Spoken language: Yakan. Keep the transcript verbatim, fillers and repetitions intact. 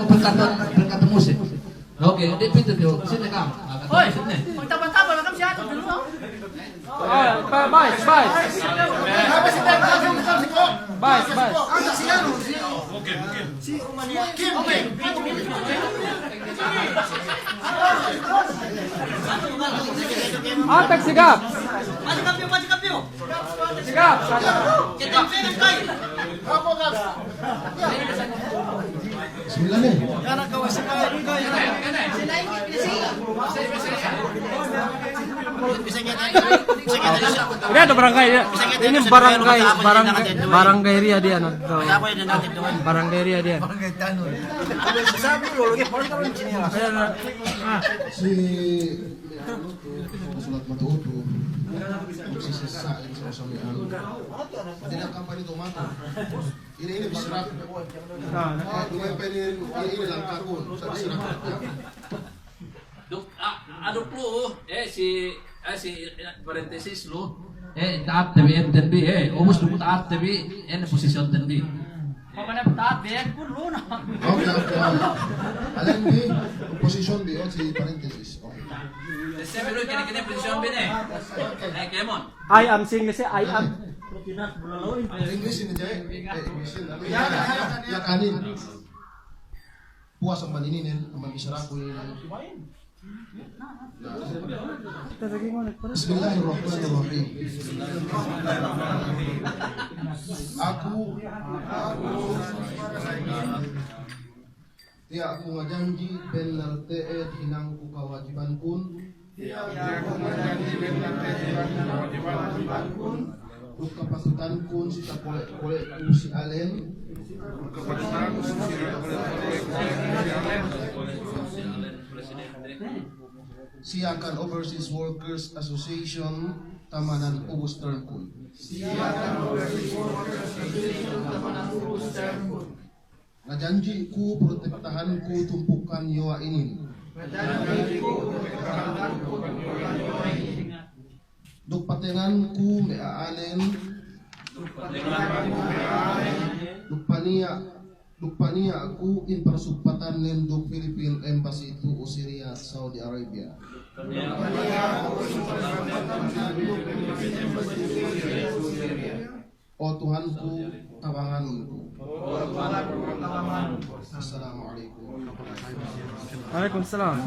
Pangkatan, pangkatan musik. Oke, di pintu tu. Sini kam. Pangkatan musik ne. Hoy, pagtaba-taba na kam si Ato dulu, no? Ah, ba-, bais, bais. Bais, bais. Antak sigap. Sigap, sigap. Bismillah ne. Ini ada barangay, ya. Ini barangay, barangay, barangay Riyadian, nah. Barangay Riyadian. Si Sulat matu'u tu. Si sesa, si sesa. Ini, ini bisarak. Ah, duma'in pe ini, ini langkahkun, sa' bisarak. Duk, a-, aduk lu, eh, si, eh, si, eh, parentesis lu. Eh, ta'at te bi, enten bi, eh, ubus duk ta'at te bi, eh, posisyon ten bi. Pokokne ta'at bi, eh, pun lu na. Oke, oke, oke. Alen bi, posisyon bi, oh, si parentesis. Oke. Tes bi lu, kene-kene posisyon bi ne. Eh, kēmon. I am si Inggris, I am. Inggris ini, Jay. Eh, Inggris ini. Ya, ya, ya, kanin. Puwas amban ininen, amban bisarakun ininen. Bismillahirrahmanirrahim. Aku, aku, tiya' ku ngajanji' bennal te'ed hinangku kawajibankun. Tiya' ku ngajanji' bennal te'ed hinangku kawajibankun. Duk kapatutankun si takole'-kole'ku si Alen. Si Yakan Overseas Workers Association, tamanan ubus termkun. Si Yakan Overseas Workers Association, tamanan ubus termkun. Ngajanji' ku protektahanku tumpukan yowa' inin. Ngajanji' ku protektahanku tumpukan yowa' inin. Duk patenganku me' a'anen. Duk patenganku me' a'anen. Duk paniya', duk paniya' ku in parsuppatannen duk Philippine Embassy tu'u si Riyadh, Saudi Arabia. Duk paniya' ku in parsuppatannen duk Philippine Embassy tu'u si Riyadh, Saudi Arabia. O Tuhanku, tabanganun ku. O Tuhanku, tabanganun ku. Assalamu alaikum. Alaikum salam.